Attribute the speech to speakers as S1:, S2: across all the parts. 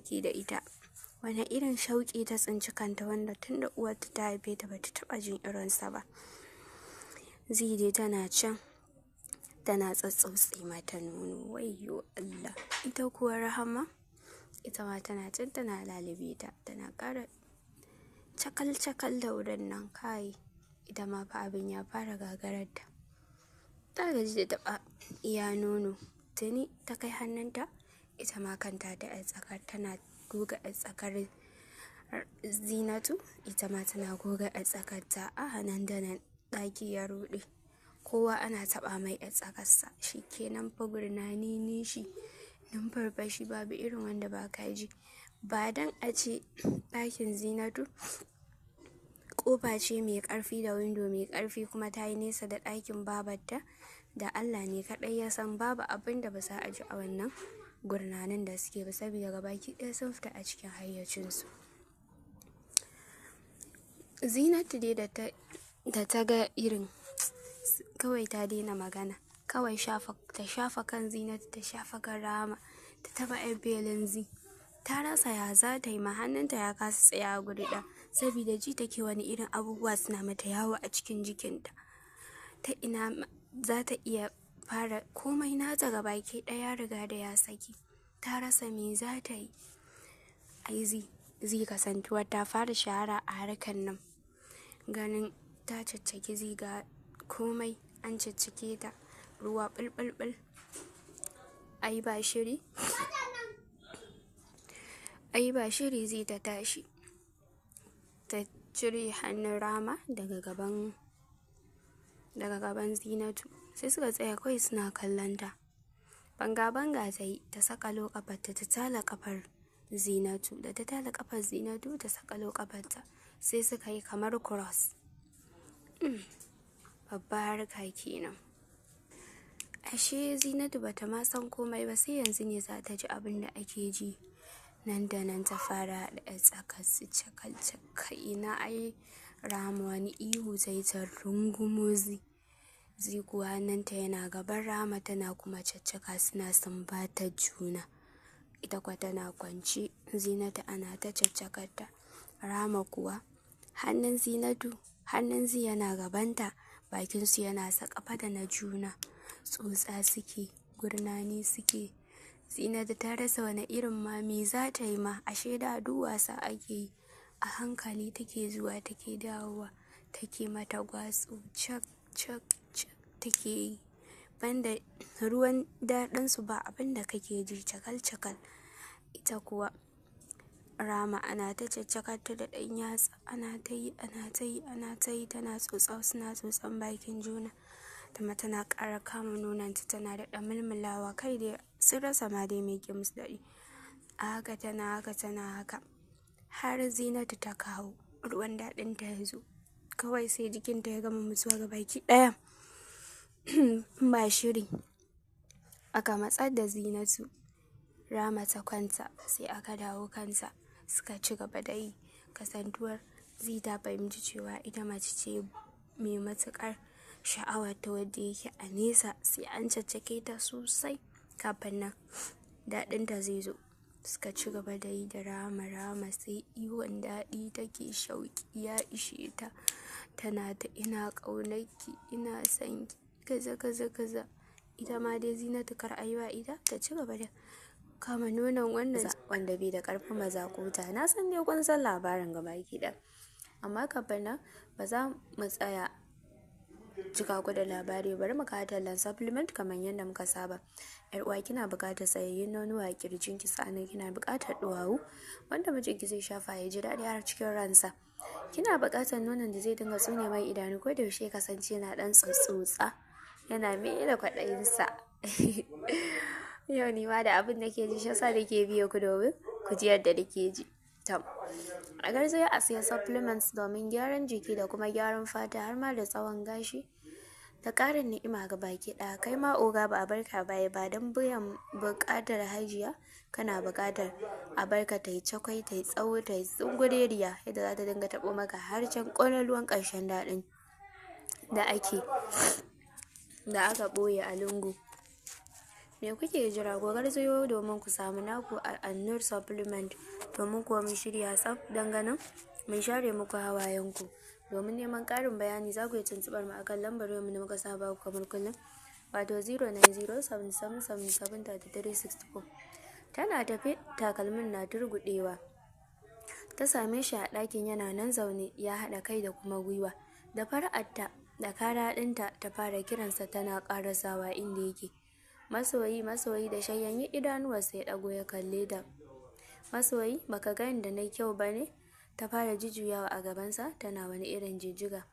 S1: Ke da ita. Wani irin shauƙi ta tsinci kanta wanda tunda uwarta ta haife ta bata taɓa jin irinsa ba. Zide tana can tana tsattsotse mata nono, wayyo Allah. Ita kuwa Rahama, ita ma tana can tana lalube ta, tana ƙara cakal cakal da wurin nan. Kai, ita ma fa abin ya fara gagararta. Ta gaji da taɓa iya nono. Tuni ta kai hannunta ita ma kanta ta 'yar tsakar, tana goga 'yar tsakar Zinatu, ita ma tana goga 'yar tsakarta. A nan da nan ɗaki ya ruɗe, kowa ana taɓa mai 'yar tsakarsa. Shi kenan fa, gurnani, nishi, numfarfashi, babu irin wanda ba ka ji. Ba dan a ce ɗakin Zinatu ƙofa ce mai ƙarfi da windo mai ƙarfi, kuma ta yi nesa da ɗakin babarta da, Allah ne kaɗai ya san babu abin da ba za a ji a wannan gurnanin da suke ba, saboda gabaki ɗaya sun fita a cikin hayyacinsu. Zinatu dai da ta ga irin kawai ta daina magana, kawai shafa ta shafa kan Zinatu, ta shafa kan Rahama, ta taba 'yar belin zi. Ta rasa ya za ta yi ma, hannunta ya kasa tsaya a guri ɗaya, saboda ji take wani irin abubuwa suna mata yawo a cikin jikinta. Ta ina za ta iya fara? Komai nata gabaki ɗaya riga da ya saki. Ta rasa me za ta yi. Ai zi kasantuwar ta fara shahara a harkar nan, ganin ta caccaki ziga komai an caccake ta ruwa bulbulbul. Ai ba shiri, ai ba shiri, zai ta tashi ta cire hannun Rama daga gaban Zinatu. Sai suka tsaya kawai suna kallon ta. Banga banga ta yi ta sakalo kafarta, ta tala kafar Zinatu. Da ta tala kafar Zinatu, ta sakalo kafarta, sai suka yi kamar cross. Babbar harka kenan. Ashe Zinatu bata ma san komai ba, sai yanzu ne za ta ji abin da ake ji. Nan da nan ta fara haɗa tsakar su cakal cakal. Ina, ai Rama wani ihu sai ta rungumo zi. Zi kuwa hannunta yana gaban Rama, tana kuma caccaka, suna sumbatar juna. Ita kuwa tana kwance, Zinatu ana ta caccakarta. Rama kuwa hannun Zinatu, hannun zi yana gabanta, bakinsu yana sakafa da na juna. Tsotsa suke, gurnani suke. Zinatu ta rasa wani irin ma me za ta yi ma. Ashe da duk wasa ake yi. A hankali take zuwa take dawowa, take mata gwatsu, cak cak cak take yi. Banda ruwan daɗin su, ba abin da kake ji, cakal cakal. Ita kuwa Rama ana ta caccakarta da ɗan yatsa, ana ta yi, ana ta yi, ana ta yi, tana tsotsa, suna tsotsan bakin juna. Tama tana ƙara kama nononta, tana daɗa mulmulawa. Kai dai sun rasa ma dai me ke musu daɗi. A haka tana haka, tana haka, har Zinatu ta kawo ruwan daɗin ta ya zo. Kawai sai jikinta ya gama mutuwa gabaki ɗaya. Ba shiri aka matsar da Zinatu. Rama ta kwanta, sai aka dawo kansa, suka ci gaba da yi. Kasantuwar zai ta fahimci cewa ita mace ce mai matuƙar sha'awar ta, wadda yake a nesa, sai an caccake ta sosai kafin nan daɗinta zai zo. Suka ci gaba da yi da Rama. Rama sai ihun daɗi take, shauƙi ya ishe ta. Tana ta, "Ina ƙaunarki, ina son ki," kaza kaza kaza. Ita ma dai Zinatu kar a yi wa ita, ta ci gaba da kama nonon wannan
S2: wanda bai da ƙarfin mazakuta. Na san dai kun san labarin gabaki ɗaya, amma kafin nan ba za mu tsaya cika ku da labari. Bari mu kawo tallan supplement kamar yadda muka saba. Yar uwa, kina buƙatar tsayayyun nonuwa a kirjin ki, sa'annan kina buƙatar duwawu wanda mijinki zai shafa ya ji daɗi har cikin ransa. Kina buƙatar nonon da zai dinga tsone mai idanu ko da yaushe, ya kasance yana ɗan tsotsotsa, yana mai da kwaɗayinsa. Yau ni ma da abin da ke ji, shi yasa nake biyo ku domin ku ji yadda nake ji. Tam a garzaya a siya supplements domin gyaran jiki da kuma gyaran fata, har ma da tsawon gashi da ƙarin ni'ima ga baki ɗaya. Kai ma oga, ba a barka baya ba. Don biyan buƙatar hajiya, kana buƙatar a barka ta yi cakwai, ta yi tsawo, ta yi tsungureriya, yadda za ta dinga taɓo maka har can ƙololuwan ƙarshen daɗin da ake da aka ɓoye a lungu. Me kuke jira? Ku garzayo domin ku samu naku a Annur Supplement, domin kuwa mun shirya tsaf don ganin mun share muku hawayenku. Domin neman ƙarin bayani, za ku iya tuntuɓar mu akan lambar mu da muka saba ku kamar kullum, wato 09077773364. Tana tafe takalmin na turguɗewa. Ta same shi a ɗakin, yana nan zaune ya haɗa kai da kuma gwiwa. Da fara'arta da kara ɗinta ta fara kiransa tana ƙarasawa inda yake. "Masoyi, masoyi." Da shanyayyen idanuwansa ya ɗago ya kalle ta. "Masoyi, baka ga yadda na kyau ba ne?" Ta fara jujjuyawa a gabansa, tana wani irin jijjiga.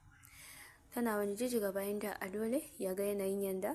S2: Tana wani jijjiga bayanta a dole ya ga yanayin yanda